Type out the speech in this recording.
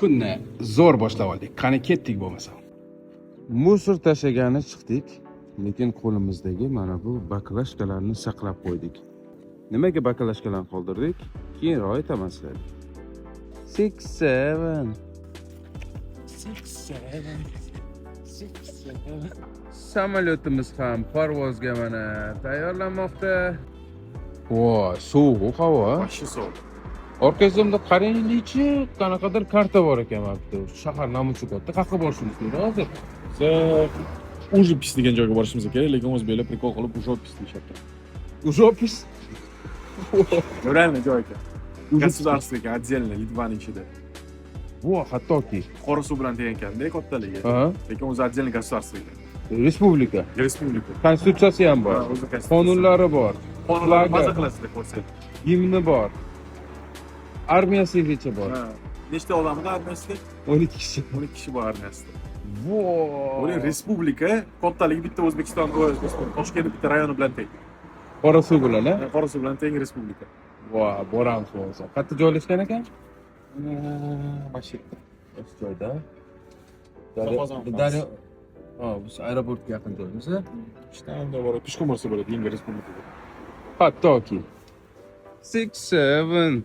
Kunni zo'r boshlab oldik. Qani, ketdik bo'lmasa. Мусор tashlagani chiqdik, lekin qo'limizdagi mana bu баклажка larni saqlab qo'ydik. Nimaga баклажка larni qoldirdik? Keyinroq aytaman sizlarga. Six, seven. Six, seven. Six, seven. Samolyotimiz ham parvozga mana tayyorlanmoqda. Voy, sovuq havo. Вообще sovuq. Orqangizda qaranglikchi, qanaqadir karta bor ekan mana bu yerda. Shahar nomi shu katta. Qayerga borishimiz kerak hozir? Ужупис degan joyga borishimiz kerak, lekin o'zbeklar прикол qilib Ужопись deyishyapti. Ужопись. Реально joy ekan. Государство ekan, отдельно Litvani ichida. Bu hattoki. Qorasuv bilan teng ekanda kattaligi. Lekin o'zi отдельно государство ekan. Respublika. Respublika. Konstitutsiyasi ham bor. Ha, o'zi konstitutsiyasi. Qonunlari bor. Qonunlar Флаг i. maza qilasizlar ko'rsangiz. Gimni bor. Armiyasigacha bor. Ha. Nechta odamida armiyasida? 12 kishi. 12 kishi bor armiyasida. Vo. O'ylang, respublika kattaligi bitta O'zbekiston, O'zbekiston, Toshkent bitta rayoni bilan teng. Qorasuv bilan, a? Qorasuv bilan teng respublika. Vo, boramiz bo'lmasa. Qayerda joylashgan ekan? Mana shu yerda. O'sha joyda. Qozon. Daryo. Ha, biz aeroportga yaqin joymiz. Ishdan unda borib, пешком borsa bo'ladi yangi respublikaga. Hattoki. Six, seven.